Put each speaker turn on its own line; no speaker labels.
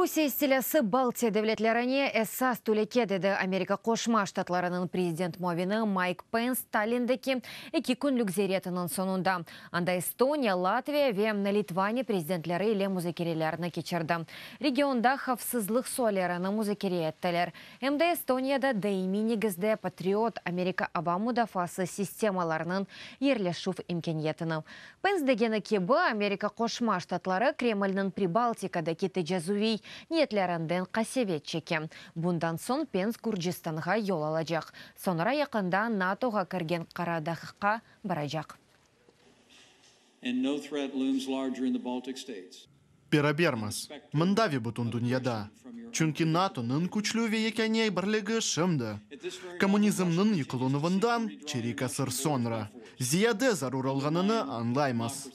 Rusiye istilâsı Baltiya devletlerine esas telüke, dedi Amerika Qoşma Ştatlarınıñ prezident muavini Mayk Pens Tallindeki eki künlük ziyaretiniñ soñunda. Anda Estoniya, Latviya ve Litvaniya prezidentleri ile muzakerelerni keçirdi. Regionda havfsızlıq suallerini muzakere ettiler. Em de Estoniyada daimiy negizde Patriot Amerika ava mudafaası sistemalarınıñ yerleşüv imkâniyetini. Pens degeni kibi, Amerika Qoşma Ştatları Kremlniñ Pribaltikadaki tecazuviy niyetlerinden qasevet çeke. Bundan soñ Pens Gürcistanğa yol alacaq. Soñra yaqında NATOğa kirgen Qaradağqa baracaq.
Berabermiz, mında ve bütün dünyada, çünki NATOnıñ küçlü ve yekâne birligi şimdi, kommunizmniñ yıqılınuvından çerik asır soñra, ziyade zarur olğanını añlaymız.